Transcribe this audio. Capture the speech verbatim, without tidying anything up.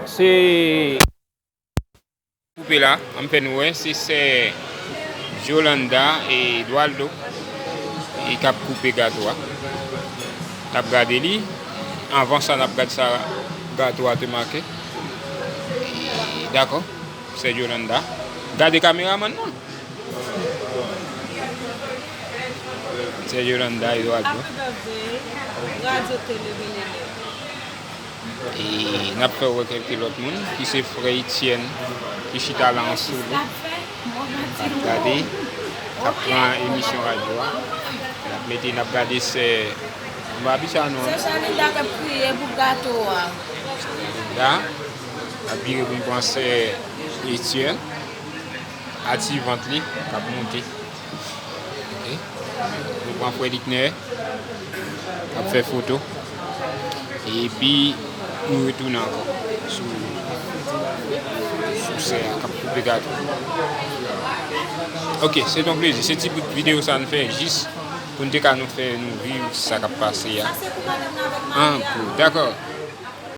Se koupe la, an m fè nou wè, se sè Jolanda e Eduardo e k ap koupe gato a. N ap gade li. Anvan sa, n ap gade sa gato a te make. E, dakò, sè Jolanda. Gade kameramann nan. Sè Jolanda Eduardo. Happy birthday, Radio Télé Belele. E n ap fè wè kèlke lòt moun ki se frè Etienne ki chita la an solo. N ap gade, n ap pran emisyon radyo a. N ap mete, n ap gade sè, m pa abitye a non. Sè Chalinda k ap kriye pou gato a. Chalinda, n ap vire pou n pran sè Etienne. Ati vant li k ap monte. Ok. Nou pran frè Liknè k ap fè foto. Epi nou retounen ankò sou, sou sè a k ap koupe gato. Ok, se yon plezi. Se ti bout videyo sa n fè jis pou n te ka nou fè nou viv sa k ap pase a. An gwo. Dakò.